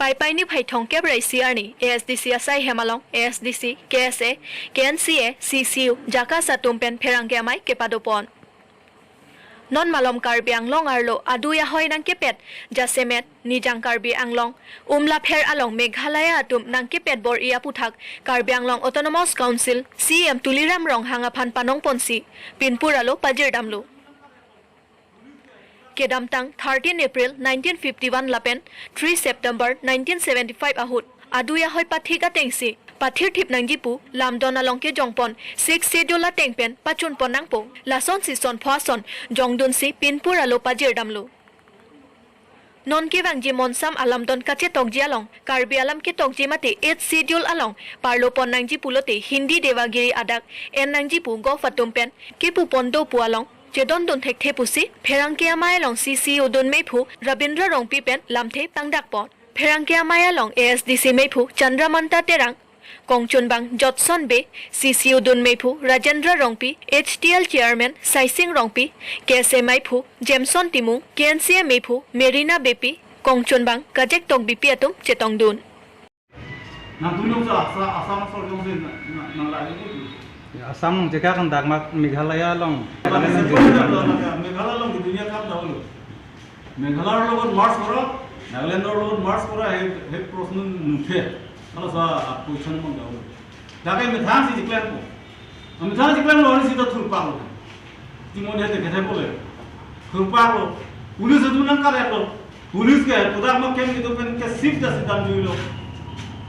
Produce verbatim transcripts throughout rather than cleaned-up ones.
Paipai niphai thomkep ra isi arni A S D C asai hem along A S D C, K S A, K N C A, C C U, JACAS atum pen pherangke amei kepadopon. Non malom Karbi Anglong arlo adui ahoi nangkepet jasemet Nijang Karbi Anglong, umlapher along Meghalaya atum nangkepet bor-i aputhak Karbi Anglong Autonomous Council C E M Tuliram Ronghang aphan panongponsi pinpur alo pajirdamlo. Kedamtang thirteen April nineteen fifty-one lapen three September nineteen seventy-five ahut adui ahoi pathik atengsi pathirthip nangji pu lamdon along kejongpon Sixth Schedule ateng pen pachunpon nangpo. Lasonsi son pho ason jongdunsi pinpur alo pajirdamlo. Non kevangji monsam alamdon kachetokji along Karbi alam ketokji mate Eighth Schedule along parlopon nangji pulote Hindi Devagiri adak en nangji pu Gof atum pen kepupon do pu along chedondun thekthe pusi pherangke amei along C C U dunmeiphu Rabindra Rongpi pen lamthe pangdakpon. Pherangke amei along A S D C meiphu Chandramanta Terang, kongchunbang Jotson Bey, C C U dunmeiphu Rajendra Rongpi, H T L Chairman Saising Rongpi, K S A meiphu Jameson Timung, K N C A meiphu Merina Beypi, kongchunbang Kajek Tokbipi atum chetongdun. Nang tunjong sa asa asam asor jong se na na na lagi tu. Ya, Assam along jeka kan dak mak Meghalaya along. Meghalaya along di dunia kam dahulu. Meghalaya along march kora, Nagaland along march kora, he he prosnun nuthe. Kalau sa apu chan mang dahulu. Dakai methang si declare ko. Methang si declare lo si to thurpaklo. Timon he te kethe pole. Thurpaklo. Police itu nangkareklo. Police ke, kudak ma kem itu pen ke sip da si damjuilo.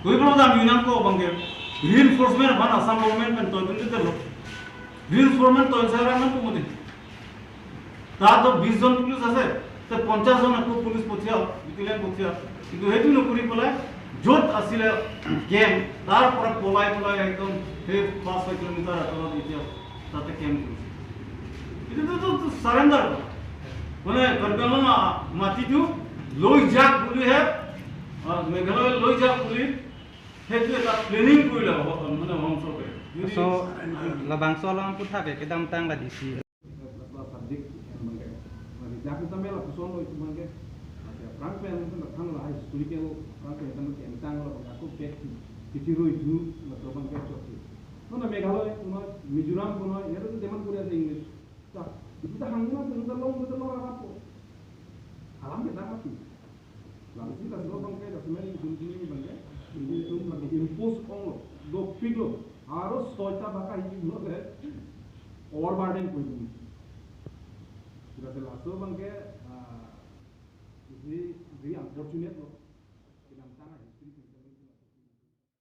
Koi plo damjui nangkok abang ke. Reinforcement aphan Assam government pen toidun detelo. Reinforcement toisa ra nangkok mati. Tat to bis jon police ase. Te ponchas jon ako police pothia, battalion pothia. Kintu hetu nokori polai, jot asile camp, tar pora polai polai ekdom he pas kilometer ator dia tate camp police. Itu tu tu tu surrender. Mane Karbi Anglong mati tu loijak buli he, ah, Meghalaya loijak buli he tu eta planning korile, mane hom sobe. So, labangso along aputhak ke kedamtang la D C. Subject yang bangke. Mane jaku tamela puson lo itu bangke. Mane aphrang pen itu than la historical aphrang pen than ke entang lo bangke aku pek kichiro itu laso bangke chokji. Nona Meghalaya kuno, Mizoram kuno, ya itu demand kori ase English. Ta, itu ta hangna itu ta long itu long apa po. Alam kita mati. Lalu kita semua bangke, kita semua ini kunci ini bangke. Ini itu lagi impose onglo, dopiklo. Harus soita baka hiji lo le. Overburden koi dun. Kita selaso bangke, ah, very, very unfortunate lo.